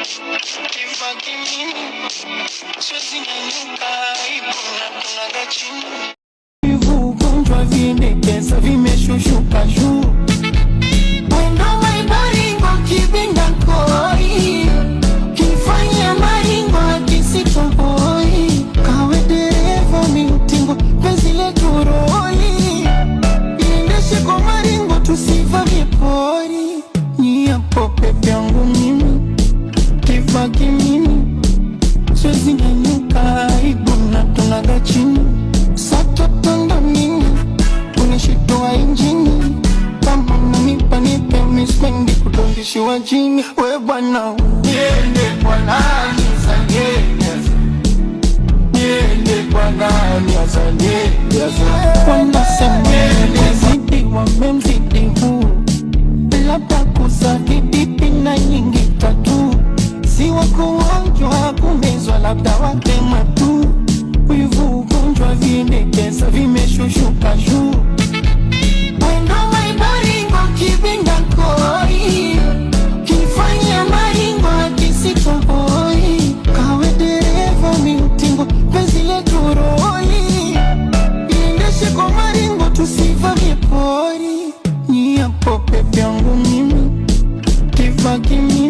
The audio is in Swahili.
Kifaa kimimi, siwezi nyanyuka, aibu na kunaga chini. Ugonjwa vindekeza vimeshushuka juu. Mwendo maibaringo kibinda koi. Kifanya maringo akisitoboi. Kawe dereva miutingo penzi letu roli. Iendeshe kwa maringo tusivamie pori. Niapo pepe yangu mimi kifaa kimimi siwezi nyanyuka aibu na tunaga chini satotondo nini unishitoa injini kama unanipa nipe mispendi kudondishiwa chini we bwana niende kwa nani sa niende niende kwa nani asa niende asa wanasema nimezidi wamemzidi huu labda kusadidi na nyingi tatu si wa kuonjwa kumezwa labda watema tu wivu ugonjwa vindekeza vimeshushuka juu mwendo maibaringo kibinda koi kifanya maringo akisitoboi kawe dereva miutingo penzi letu roli iendeshe kwa maringo tusivamie pori niapo pepe yangu mimi kifaa kimi